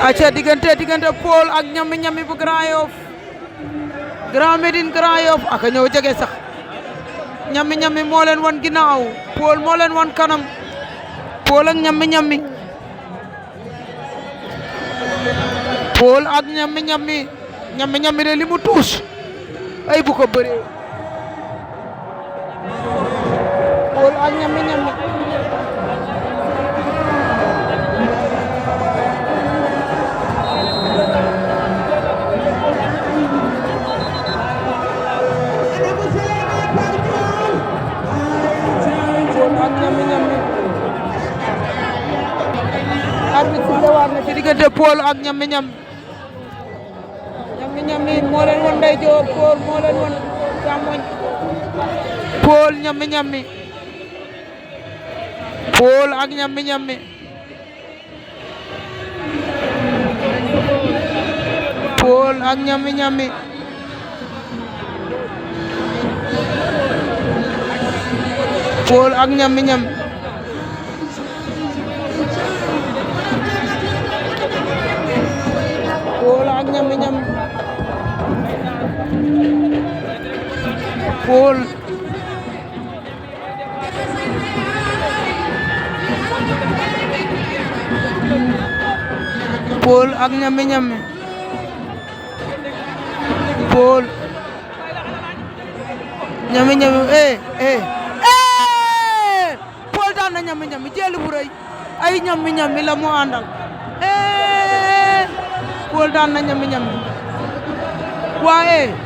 acca diggante Paul ak ñami bu Grand Yoff Grand Médine Grand Yoff aka ñëw jege sax ñami moo leen wan ginnaaw Paul moo leen wan kanam Paul ak ñami Paul ak ñami de li mu tuus ay bu ko bëree Paul ak ñami arbitre bi dawaat na ci diggante Paul ak ñami moo leen won ndeyjoor Paul moo leen won càmmoñ Paul ñami Paul ak ñami Paul ak ñami Paul ak ñami Paul ak ñami Paul Paul ak ñami Paul ñami Paul daan na ñami jël bu rëy ay ñami la mu àndal Paul daan na ñami waaye